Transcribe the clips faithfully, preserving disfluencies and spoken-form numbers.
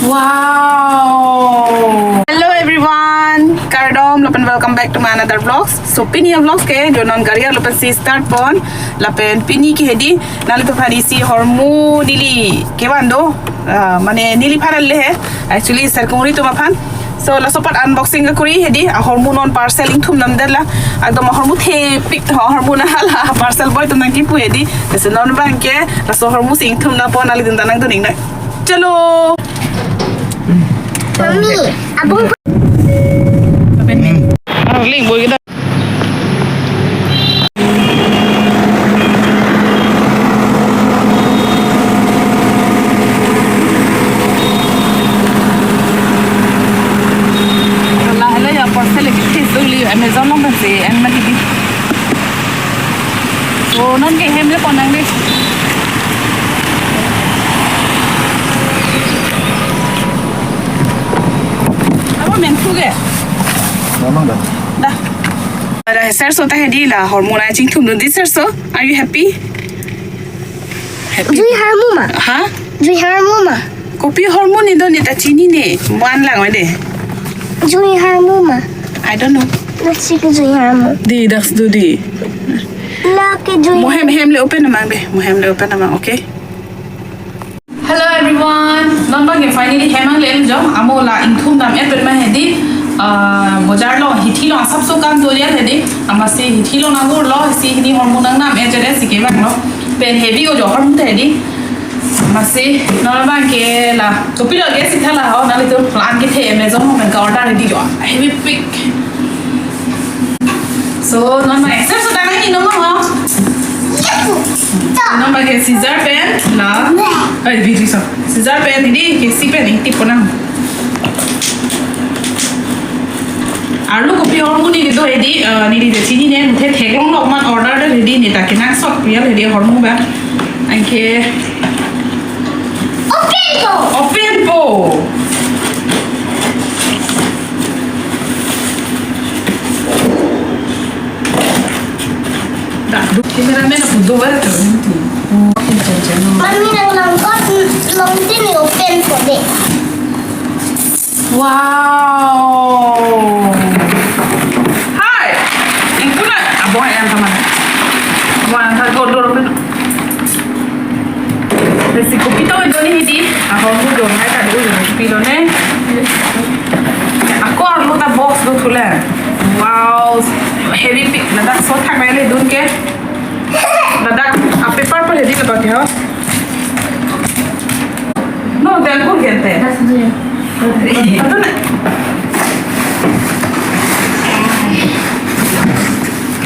Wow! Hello everyone, kardom lapen welcome back to my another vlogs. So pini a vlogs ke jo non gari arlo pensi start pon lapen pini ke hedi nanglitum aphan isi hormu neli kevan do, ah, mane neliphan ale he. Actually Serkongri atum aphan. So laso apot unboxing ke kuri hedi, ahormu non parcel ingthum damdet la. Ekdom ahormu thepik tho, ahormu na hala parcel boy atum nangkipu hedi. Lasi non abang ke laso ahormu si ingthum nangpo, nanglitum ta nangdun ingnoi. Chalo. Mami, abang. Ano, link boy kita. Hala hala ya parcel ke thesung li Amazon along pensi en mati di. So non ke hem le pon nang di. Apa main thu ke? Ngomong dah. Dah. Ada sir so ta hedi la hormu nangchingthum dun di sir so. Are you happy? Happy? Jui hormu ma? Ha? Jui hormu ma? Kopi hormu ni do, neta chinine. Mo-an lang ave de. Jui hormu ma? I don't know. Lasi ke jui hormu. Di, dak do di. Lake jui. Mo hem, hem le open nang be. Mo hem le open nang, okay? Hello everyone. Non abang ke finally hem nangle-et jo. Amo la ingthum dam-et pen ma hedi. Ah, bojar along, hithi along asapso kam dorian hedi. Amatsi hithi along nanggur lo, si hini hormu nangnam-et jere si kevang lo. Pen heavy o jo hormu ta hedi. Amatsi non abang ke la. Kopi lo ke si thala ho, nanglitum plan kethe Amazon along pen ka order hedi jo. Heavy pick. So, non abang accept so tangan ni non ho. Non abang ke scissor pen la. Ai, video so. Scissor pen hedi, kesi pen ingtip pon nang. Arlo kopi hormu ni do hedi, eh, neli de chinine, muthe theklong lo man order de hedi, neta kenangsot real hedi hormu ba. Anke open po. Open po. Dak do, cameraman ako do ba to. Mami nang langkot long tin open po de. Wow. Hi. Ingpuna abo yang teman. Wan ta go dor pen. Lasi kopi to do ni hedi. Ahormu do hai ta do kopi do ne. Ako arlo ta box do thule. Wow. Heavy pick na dak so thak nai le dun ke. Ladak a paper pa hedi ladak ke ho. No, te angkur ke te. Atu na.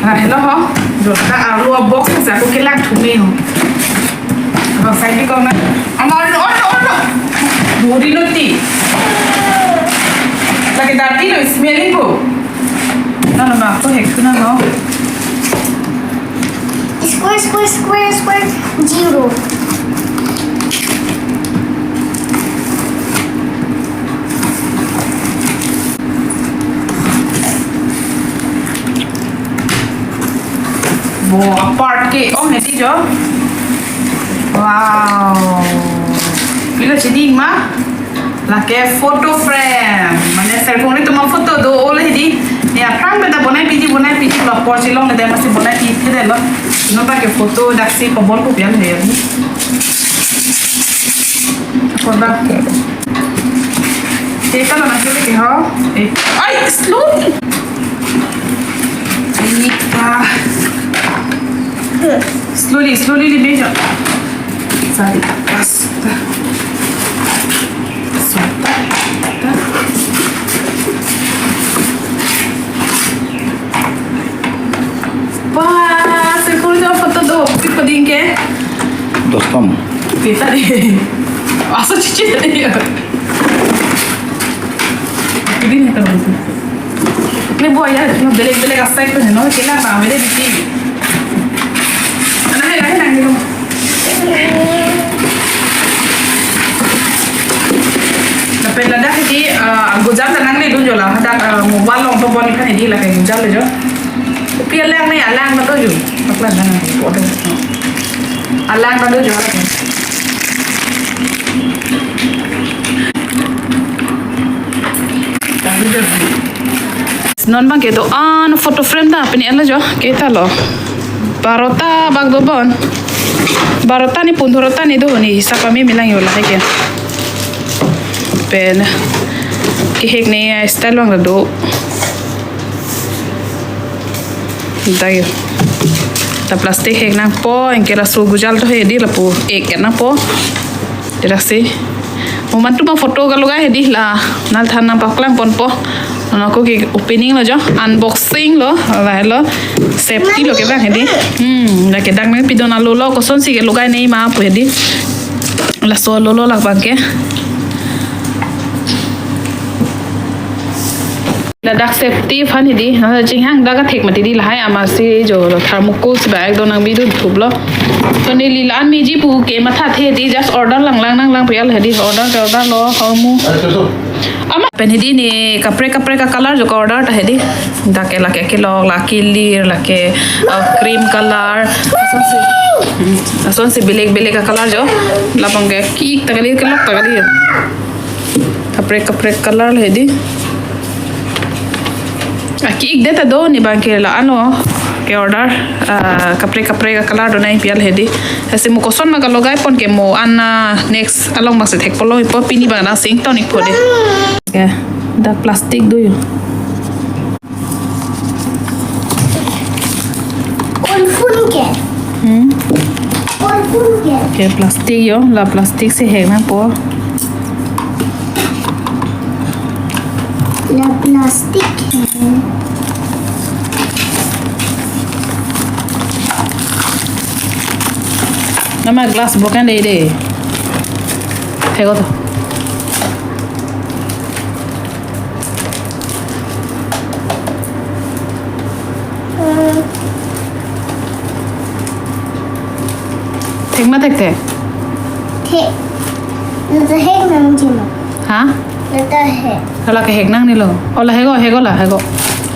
Ah, hello ho. Jo, ta arlo box sa ko kelang thume ho. Abang side ko na. Ano, ano, ano, ano. Duri lo ti. Lake dati lo smelling ko. No, no, no, ako hek na no. Square, square, square, square, zero. Bo, apart ke, oh, hedi jo. Wow. Pilo chini ma? Lake photo frame. Mane Serkongri atum aphoto do ole hedi. Ne aphrang beta bonai piji, bonai piji lo, apor si longle de masi bonai piji de lo. Non abang ke photo daksi kobol ko pian de. Kodak. Teka lo nasi ke ho. Eh, ai, slow. Teka. Slowly, slowly, le beja. Sorry, basta. Solta. Wah, Serkongri atum aphoto do, kopi ko ding ke? Dos tom. Kita deh. Masa cici tadi ya? Ini nih terus. Ini buaya, ini belek-belek asai ko, no, kela pa, mede bikin. Ana hai, hai, hai, hai. Lapen ladak hedi, eh, gujal ta nangle dun jo la, hadak, eh, mobile along to bon iphan hedi, lake gujal le jo. Pi alang ne, alang ta do jo. Paklan na, na, alang ta do jo, alang. Non abang kedo-an photo frame ta pini elo jo, ke ta lo. Barota bak do bon. Barota ni pundhorota ni do ni hisap ami milang yo lahai ke. Pen kehek ni style abang do. Dak yo. Ta plastic hek nangpo, anke laso gujal to hedi lapu ek nangpo. Dak si. Mo mantu ma photo kalogai hedi la. Nangthan nangpaklang ponpo. Nang ako ke opening lo jo, unboxing lo, la lo. Safety lo kevang hedi. Hmm, la ke dak nangpidun alo lo, kosonsi kelogai nei ma pu hedi. Laso lo lo lak abang ke. Ladak safety aphan hedi, nang chinghang dak athek mati di lahai amatsi jo lo thermocol si ba ekdom nang bidun thup lo. To neli la-an meji pu ke matha the di, just order lang lang nang lang pial hedi, order ke order lo hormu. Ama pen hedi ni kaprek kaprek a color jo ka order ta hedi. Dak ke lake kelok, lake lir, lake, uh, cream color. Asonsi, hmm, asonsi bilek bilek a color jo. Labang ke kik ta kali, kelok ta kali. Kaprek kaprek color le hedi. Aki ik det ta do ni abang ke la-an lo ke order, ah, kaprek kaprek a color do nai pial hedi. Lasi mo koson ma kalogai pon ke mo an, ah, next along abang si thek polo ipo pini abang nang sing tonik po de. Ya, dak plastic do yo. Phun phun ke. Hmm? Phun phun ke. Ke plastic yo, la plastic si hek nangpo. La plastic. Nama glass broken de de. Hego to. Thek ma thekthe? Thek. Nata hek nangji ma? Ha? Nata hek. Hala ke hek nangne lo. O la hego, hego la, hego.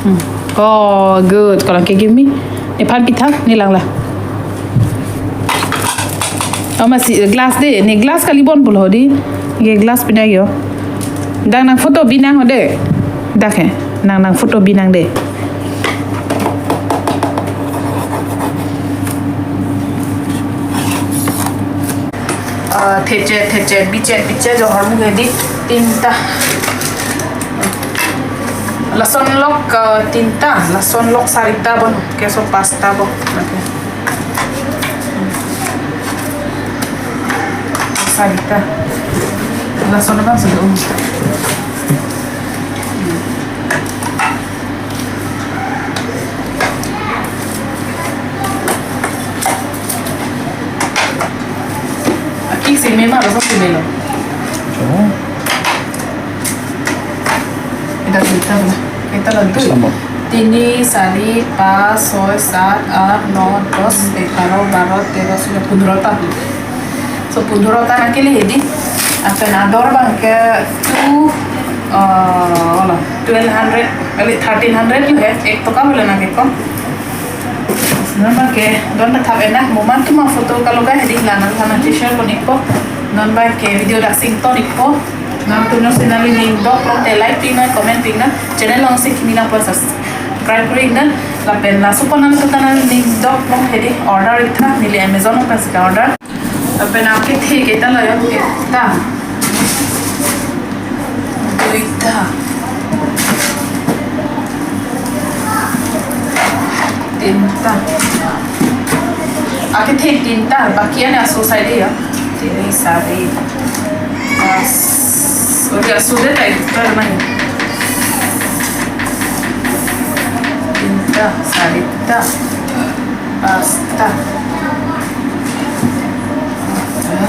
Hmm. Oh, good. Kolang ke give me. Nephan pitha, nelang la. Amatsi glass de, ne glass kali bon pulo di. Ke glass pinai yo. Dak nang photo binang ho de. Dak he, nang nang photo binang de. Ah, thechet, thechet, bichet, bichet, jo hormu hedi tinta. Lason lok, ah, tinta, lason lok sarita bon, keso pasta bon. Okay. Sarita. Lason abang sudah. Aki seme ma, lason seme lo. Oh. Kita, kita, kita lagi. Sama. তিনি, চাৰি, পাঁচ, ছয়, সাত, আঠ, ন, দহ, এঘাৰ, বাৰ, তেৰ, চৈধ্য, পোন্ধৰটা। So, পোন্ধৰটা nangkele hedi. Lapen ador abang ke two, uh, ola, twelve hundred, kali thirteen hundred lo he, ek toka bole nangkekom. Non abang ke, don ta thap enak, mo mantu ma photo kalogai hedi la nangthan nang share pon ikpo. Non abang ke video dak sing ton ikpo. Nangtum non si nangli ning dok long te like pik nang, comment pik nang. Channel along si kimi nang pon subscribe kori nang. Lapen laso pon nangtum ta nangli ning dok long hedi order ik tha, neli Amazon along pensi ka order. Lapen nangkethe ke ta lo yo, ekta, duita, tinta. Akethe tinta, baki an aso sai de yo. তিনি, চাৰি, পাঁচ. Oh, ya sudah tak itu kan main. তিনটা, চাৰিটা, পাঁচটা, আঠটা,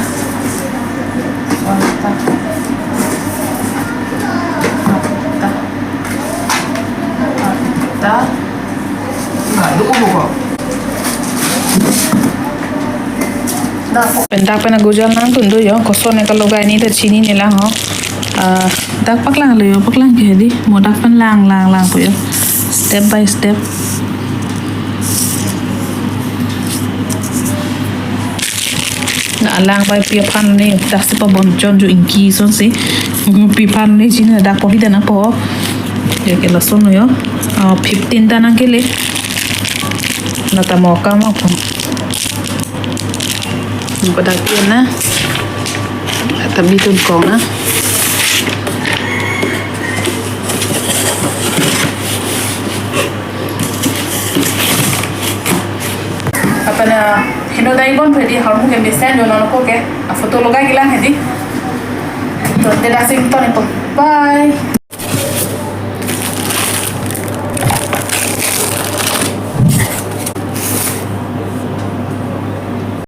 ছয়টা, সাতটা, আঠটা। Nah, itu umur kok. Pen dak pen agujal nangtun do yo, koson ne kalogai ni ta chinine lang ho. Ah, dak paklang lo yo, paklang ke hedi. Mo dak pen lang lang lang po yo. Step by step. Na lang bai pi aphan ne dak si pabonchon jo ingki asonsi. Pi aphan ne chinine dak po hita nangpo. Jake lason lo yo. Oh, fifteen ta nangkele. Lata mo kam apon. Nungko dak na. Lata bitun kong na. Apana heno dai bon ready hormu ke mesen jo nono ko ke. A photo logai gilang hedi. To te dak sing to ne po. Bye.